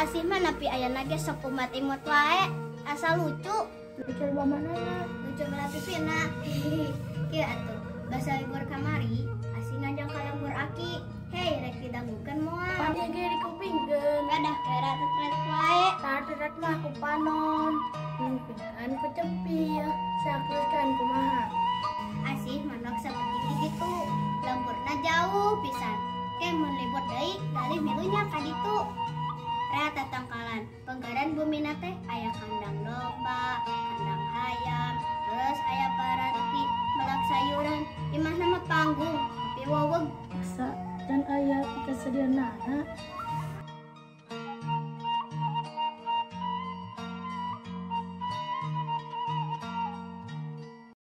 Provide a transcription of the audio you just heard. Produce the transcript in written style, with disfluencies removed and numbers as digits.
Asih mah nepi ayeuna ge sok umat-imut wae, asa lucu. Lucu loba manana? Lucu belah pipina. Kieu atuh, basa libur kamari, Asih nganjang ka lembur Aki. Hei, rek didangukeun moal? Pan ieu ge dikupingkeun. Pedah kera tetret wae. Tah tetret mah ku panon. Ngupingkeun ku cepil. Sateruskeun kumaha? Asih manok saperti di ditu. Lemburna jauh pisan. Ke mun libur deui, galih milunya ka ditu. Rea tatangkalan, penggaran bumina teh aya kandang domba, kandang hayam, terus aya paranti melak sayuran. Imahna mah panggung, tapi woweg. Asa can aya pikasedianana.